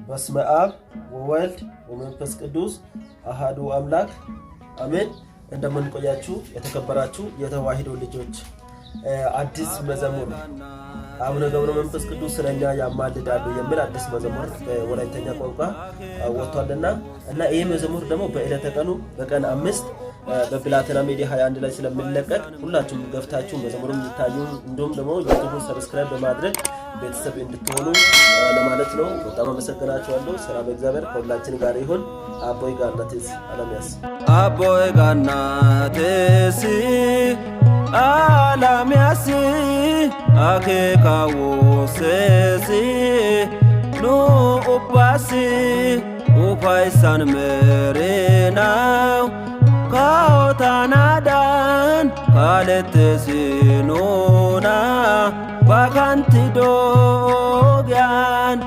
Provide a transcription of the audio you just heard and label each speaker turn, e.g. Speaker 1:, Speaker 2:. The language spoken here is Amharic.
Speaker 1: በስመ አብ ወወልድ ወመንፈስ ቅዱስ አሃዱ አምላክ አሜን። እንደምንቆያችሁ የተከበራችሁ የተዋሕዶ ልጆች፣ አዲስ መዝሙር አቡነ ገብረ መንፈስ ቅዱስ ስለኛ ያማልዳሉ የሚል አዲስ መዝሙር በወላይተኛ ቋንቋ ወጥቷልና እና ይህ መዝሙር ደግሞ በዕለተ ቀኑ በቀን 5 በብላቴና ሚዲያ 21 ላይ ስለሚለቀቅ ሁላችሁም ገብታችሁ መዝሙሩን እንድታዩ እንዲሁም ደግሞ ዩቲዩብን subscribe በማድረግ ቤተሰብ እንድትሆኑ ለማለት ነው። በጣም አመሰግናችኋለሁ። ሰላም እግዚአብሔር ከሁላችን ጋር ይሁን። አቦይ ጋናቴስ አለሚያስ።
Speaker 2: አቦይ ጋናቴስ አላሚያስ አኬካዎሴሲ ኑ ኡባሲ ኡፋይሳን ሜሪናው ካዎታናዳን ካለቴሲኑና ባካንቲዶግያን።